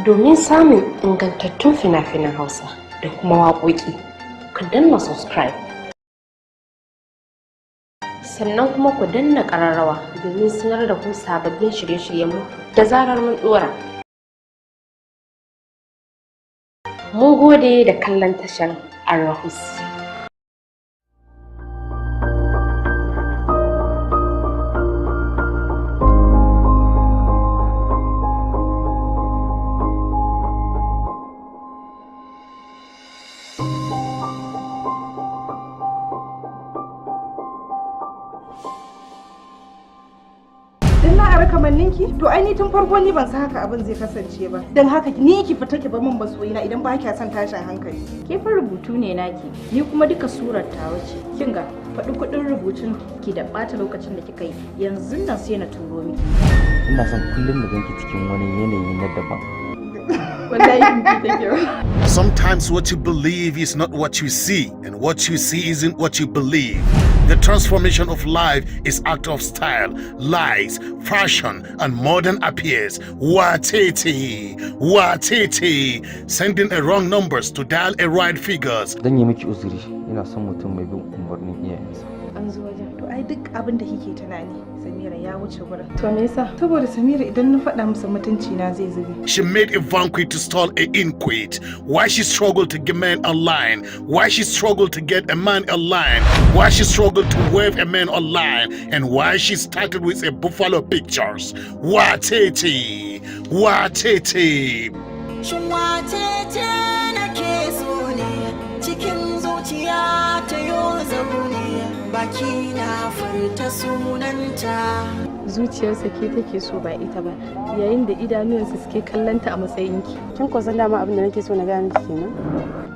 Domin samun ingantattun fina-finan Hausa da kuma waƙoƙi, ku danna subscribe. Sannan kuma ku danna ƙararrawa domin sanar da ku sababbin shirye-shiryenmu da zarar mun ɗora. Mun gode da kallon tashar Arahus. Dan na ara kamanninki, to ai ni tun farko ni ban san haka abin zai kasance ba. Dan haka ni ki fita ki bar min masoyina idan ba kya son tashin hankali. Ke fa rubutu ne naki, ni kuma duka surar tawa ce. Kin ga, faɗi kuɗin rubutun ki da ɓata lokacin da kika yi, yanzu nan sai na turo miki. Ina son kullum na ganki cikin wani yanayi na daban. Wallahi ki take. Sometimes what you believe is not what you see, and what you see isn't what you believe. The transformation of life is act of style, lies, fashion, and modern appears. Watete, watete, sending a wrong numbers to dial a right figures. Zan yi miki uzuri, ina son mutum mai bin umarnin iyayensa. An zo wajen. To ai duk abin da kike tunani, Samira, ya wuce wurin. To me yasa? Saboda Samira, idan na faɗa masa, mutunci na zai zube. She made a banquet to stall a inquit. Why she struggled to get men online? Why she struggled to get a man online? Why she struggled to wave a man online? And why she started with a buffalo pictures? Watete, watete. Shin wace ce nake so ne cikin zuciya ta yo zaune, baki na furta sunanta? Zuciyarsa ke take so ba ita ba, yayin da idanuwansa suke kallonta a matsayinki. Kin ko san dama abin da nake so na gaya miki kenan.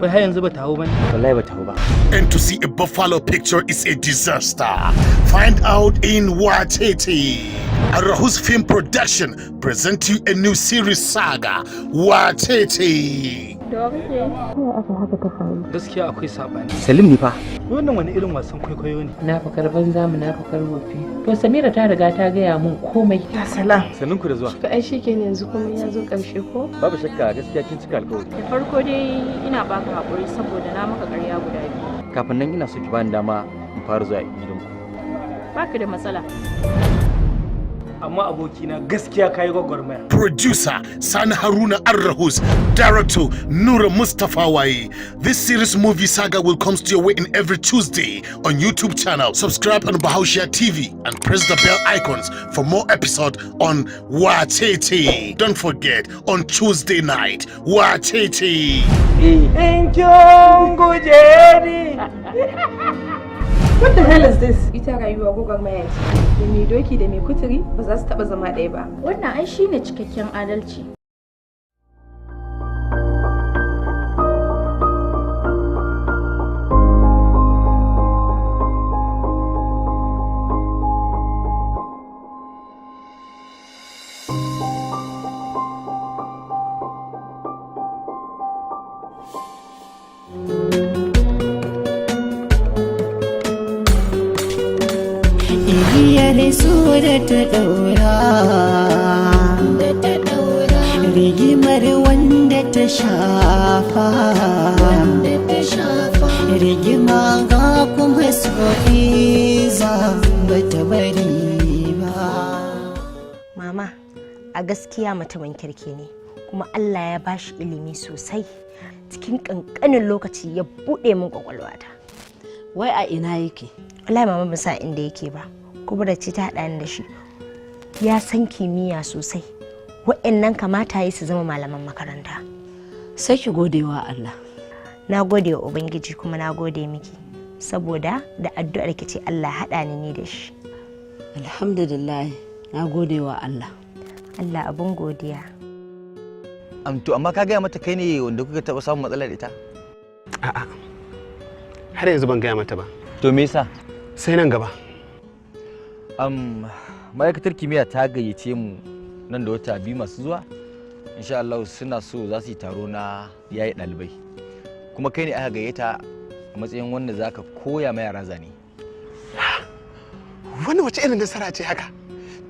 Wai har yanzu ba ta hau bane? Wallahi ba ta hau ba. And to see a buffalo picture is a disaster. Find out in Watete. Arahus Film Production present you a new series saga, Watete. Da wa kake yi? Gaskiya akwai sabani. Salim ne fa. Wannan wani irin wasan kwaikwayo ne? Na fakar banza mu na fakar wofi. To, Samira ta riga ta gaya mun komai. Ya salam. Sannun ku da zuwa. To ai shikenan, yanzu kuma ya zo karshe ko? Babu shakka, gaskiya kin cika alƙawari. Da farko dai ina baka haƙuri saboda na maka ƙarya guda biyu. Kafin nan, ina so ki bani dama in fara zuwa gidanku. Baka da matsala. Amma abokina, gaskiya kayi gwagwarmaya. Producer Sani Haruna Arrahus, Director Nura Mustafa Wai. This series movie saga will come to your way in every Tuesday on YouTube channel. Subscribe on Bahaushiya TV and press the bell icons for more episode on Watete. Don't forget, on Tuesday night, Watete. In kin guje ni. What the hell is this? Ita rayuwa gwagwarmaya ce. Da mai doki da mai kuturi ba za su taɓa zama ɗaya ba. Wannan ai shine cikakken adalci. Igiyar so da ta daura da ta daura, rigimar wanda ta shafa wanda ta shafa, rigima ga kuma sofiza ba ta bari ba. Mama, a gaskiya mutumin kirki ne, kuma Allah ya bashi ilimi sosai. Cikin ƙanƙanin lokaci ya buɗe min ƙwaƙwalwata. Wai a ina yake? Wallahi mama, ban san inda yake ba. Kubura ce ta haɗa ni da shi. Ya san kimiyya sosai. Wa'annan kamata yi su zama malaman makaranta. Sai ki gode wa Allah. Na gode wa Ubangiji, kuma na gode miki. Saboda da addu'ar ki ce Allah ya haɗa ni da shi. Alhamdulillah, na gode wa Allah. Allah abun godiya. To, amma ka gaya mata kai ne wanda kuka taɓa samun matsala da ita? A'a. Har yanzu ban gaya mata ba. To me yasa? Sai nan gaba. Ma'aikatar kimiyya ta gayyace mu nan da wata 2 masu zuwa. Insha Allah suna so za su yi taro na yaye ɗalibai. Kuma kai ne aka gayyata a matsayin wanda za ka koya ma yara zane. Wannan wace irin nasara ce haka?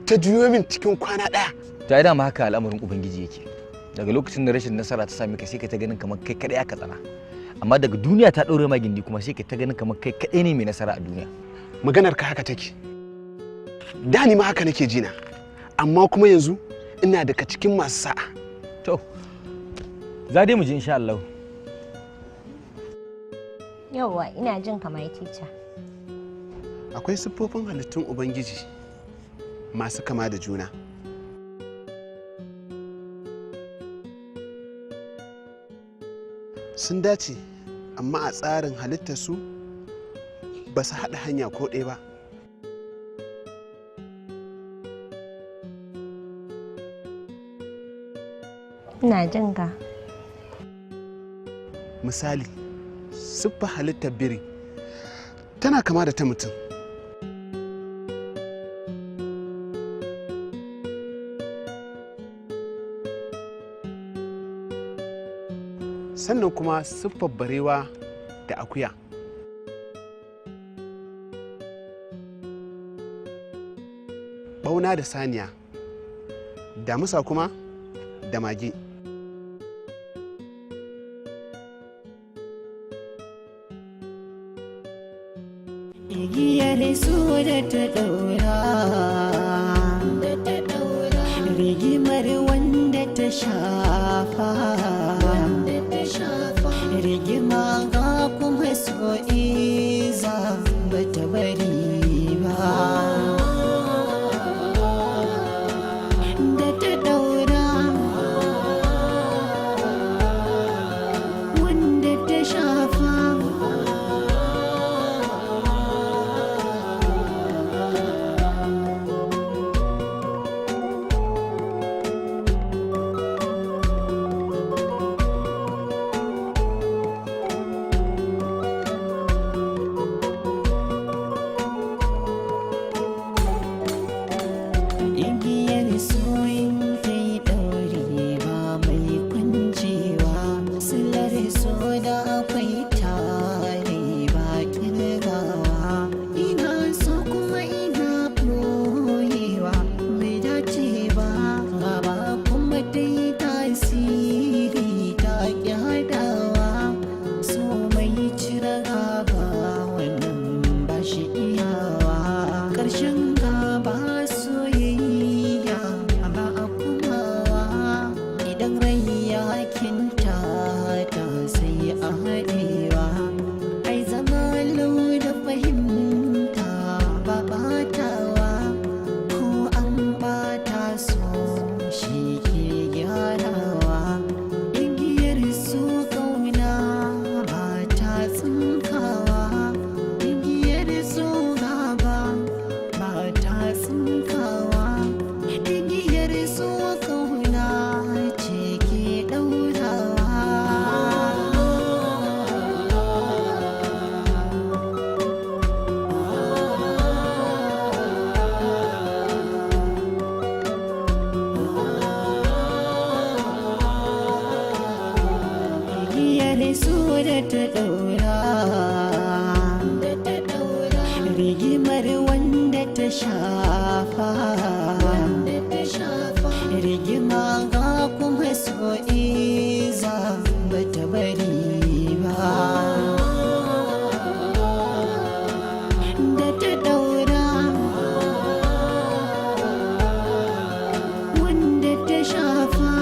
Ta juyo min cikin kwana ɗaya. To ai dama haka al'amarin Ubangiji yake. Daga lokacin da rashin nasara ta same ka, sai ka ta ganin kamar kai kadai aka tsana. Amma daga duniya ta ɗaure ma gindi kuma, sai ka ta ganin kamar kai kadai ne mai nasara a duniya. Maganar ka haka take. Da ni ma haka nake jina, amma kuma yanzu ina daga cikin masu sa'a. To, za dai mu ji insha Allah. Yauwa, ina jin kamar teacher. Akwai siffofin halittun Ubangiji masu kama da juna. Sun dace, amma a tsarin halittarsu ba su haɗa hanya ko ɗaya ba. Ina jin ka. Misali, siffar halittar biri tana kama da ta mutum. Sannan kuma siffar barewa da akuya bauna da saniya, damusa kuma da mage. Igiyar su da ta daura, rigimar wanda ta shafa, rigima ga kuma so iza bata bari ba. Da ta daura wanda ta shafa. Igiyar soyin ta yi ɗaure ba mai kuncewa, silar so da akwai tare ba kirgawa. Ina so kuma ina ɓoyewa, bai dace ba, gaba kuma ta yi tasiri ta ƙi haɗawa. So mai cire gaba, wannan ba shi iyawa. Ƙarshen gaba soyayya ba a kumawa, idan rai ya kinta ta sai a haɗewa. Ai zama lau da fahimta ba ɓatawa, ko an ɓata so shi ke gyarawa. Igiyar su ƙauna ba ta tsinkawa, igiyar su gaba ba ta tsinkawa, igiyar su ƙauna ce ke ɗaurawa. Igiyar su da ta ɗaura, rigimar wanda ta shafa, rigima ga kuma so iza bata bari ba. Da ta ɗaura wanda ta shafa.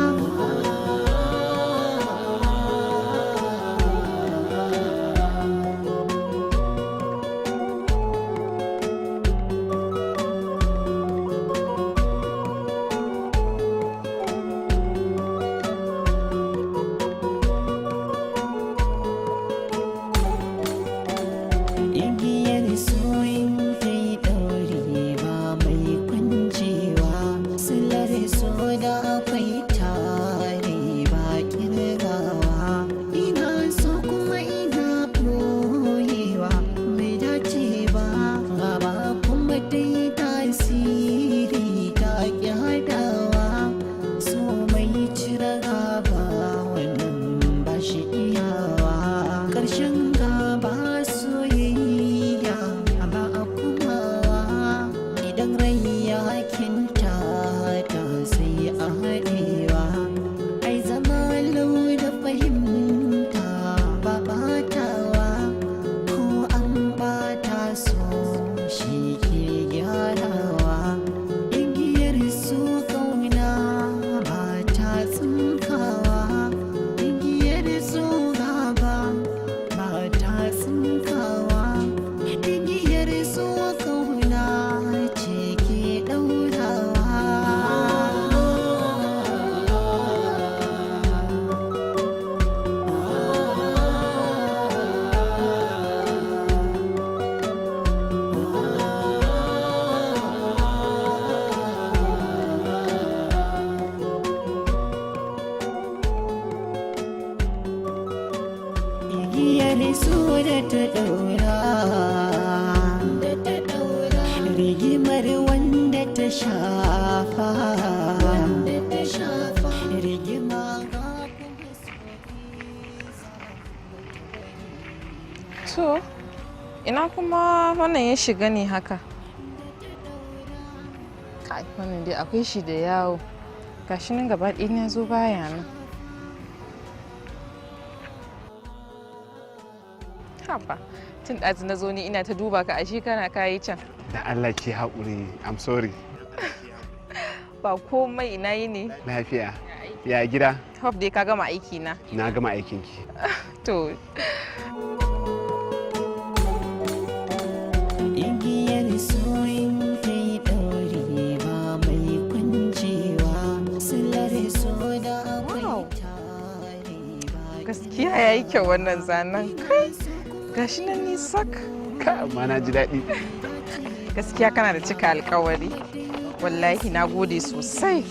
Igiyar so da ta daura, rigimar wanda ta shafa, rigima. To, ina kuma wannan ya shiga ne haka? Kai, wannan dai akwai shi da yawo. Gashi nan gaba ɗaya na zo baya nan. Haba, tun ɗazu na zo ni ina ta duba ka, ashe kana kayi can. Da Allah ki haƙuri, I'm sorry. Ba komai, ina yi ne. Lafiya. Ya gida? Hope dai ka gama aiki na. Na gama aikinki. To, Igiyar soyin ta yi ɗauri ba mai kuncewa, silar so da akwai. Gaskiya ya yi kyau wannan zanen. Kai, gashi nan ni sak. Ka amma na ji daɗi. Gaskiya kana da cika alkawari. Wallahi na gode sosai.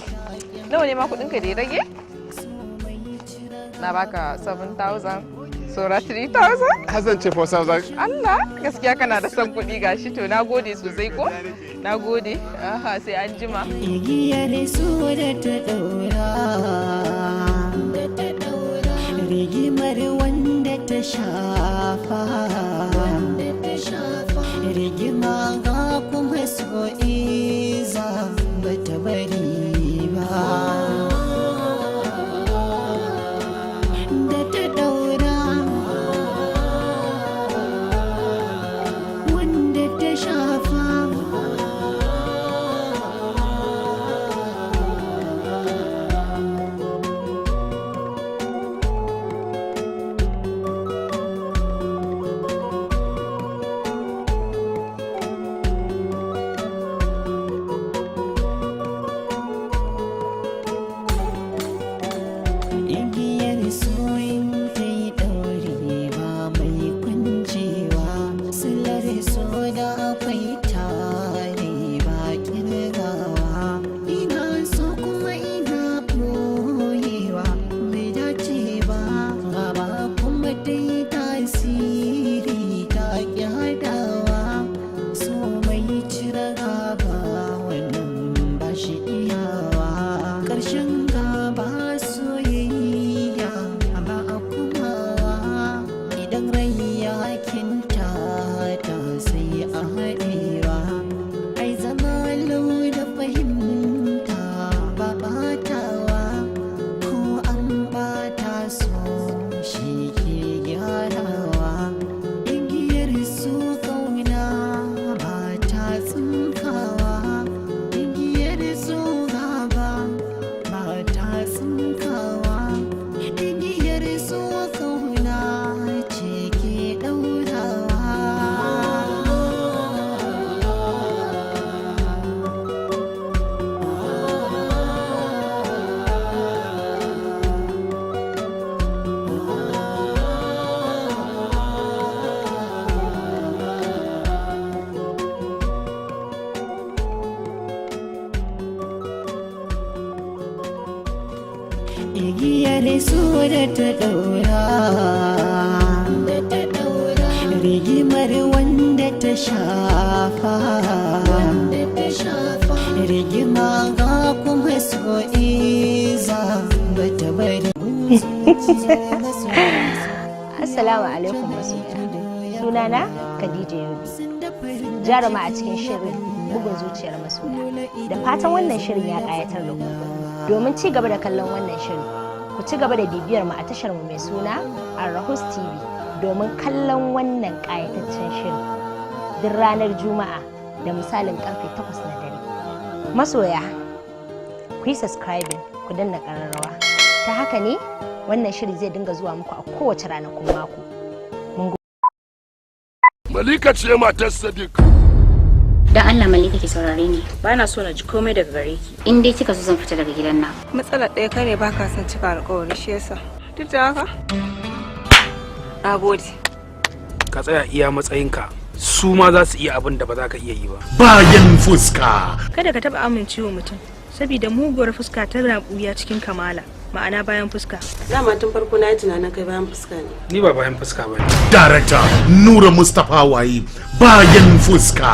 Nawa ne ma kuɗinka da ya rage? Na baka 7,000. Saura 3,000? Hassan ce 4,000. Allah, gaskiya kana da son kuɗi gashi. To, na gode sosai ko? Na gode. Aha, sai an jima. Igiyar so da ta ɗaura, rigimar wanda ta shafa, rigima ga kuma so iza bata bari ba, da ta ɗaura wanda ta shafa. Igiyar soyin ta yi ɗauri ba mai kuncewa, silar so da akwai tare ba kirgawa. Ina so kuma ina ɓoyewa, bai dace ba, gaba kuma ta yi tasiri ta ƙi haɗawa. So mai cire gaba, wannan ba shi iyawa. Ƙarshen gaba soyayya ba a kumawa, idan rai ya kinta ta sai a haɗewa. Ai zama lau da fahimta ba ɓatawa, ko an ɓata so shi ke gyarawa. Igiyar su ƙauna ba ta tsinkawa, igiyar su gaba ba ta tsinkawa, igiyar su ƙauna ce ke ɗaurawa. Igiyar so da ta ɗaura, rigimar wanda ta shafa, rigima ga kuma so iza bata bari. Assalamu alaikum masoya. Sunana Khadija Yobi. Jaruma a cikin shirin Bugun Zuciyar Masoya. Da fatan wannan shirin ya kayatar da ku. Domin ci gaba da kallon wannan shirin, ku ci gaba da bibiyar mu a tashar mu mai suna Arahus TV domin kallon wannan kayataccen shirin. Duk ranar Juma'a da misalin karfe 8 na dare. Masoya, ku yi subscribing, ku danna ƙararrawa. Ta haka ne wannan shiri zai dinga zuwa muku a kowace ranakun mako. Mun Malika ce matar Sadiq. Don Allah Malika, ki saurare ni. Ba na so na ji komai daga gare ki. In dai kika so zan fita daga gidan nan. Matsalar ɗaya, kai ne baka son cika alƙawari, shi yasa. Duk da haka, na gode. Ka tsaya iya matsayinka, su ma za su iya abin da ba za ka iya yi ba. Bayan fuska. Kada ka taba amincewa mutum, saboda muguwar fuska tana buya cikin kamala. Ma'ana bayan fuska. Dama tun farko na yi tunanin kai bayan fuska ne. Ni ba bayan fuska ba ne. Director Nura Mustapha Waye, Bayan Fuska.